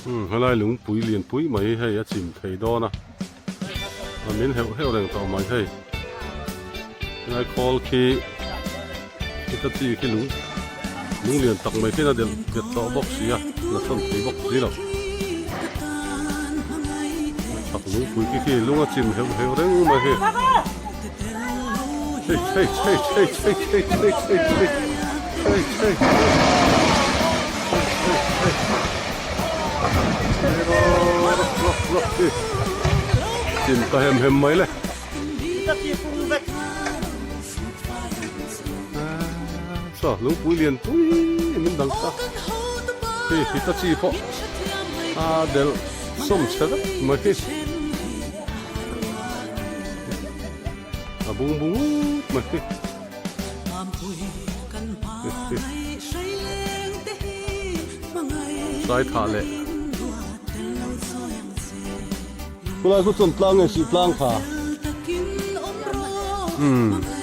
Umm helai lungpui lianpui mai hi hei a chim thei dawn a a min heuh heuh reng tawh mai hei helai khawl khi heta chi khi lung lung lian tak mai khian a delh nghet tawh bawk si a la thawn thei bawk si lo chak lungpui khi khi lung a chim heuh heuh reng mai hei hei hei hei hei hei hei hei hei hei hei hei Chim ta hem hem mai le. Saw lungpui lian pui min dang ta. Hei Hitachi pawh a delh sawm chhe vek mai hi. A bung bung mai hi. Sai thah leh Khulai khu chuan tlang nge sih tlang kha umm.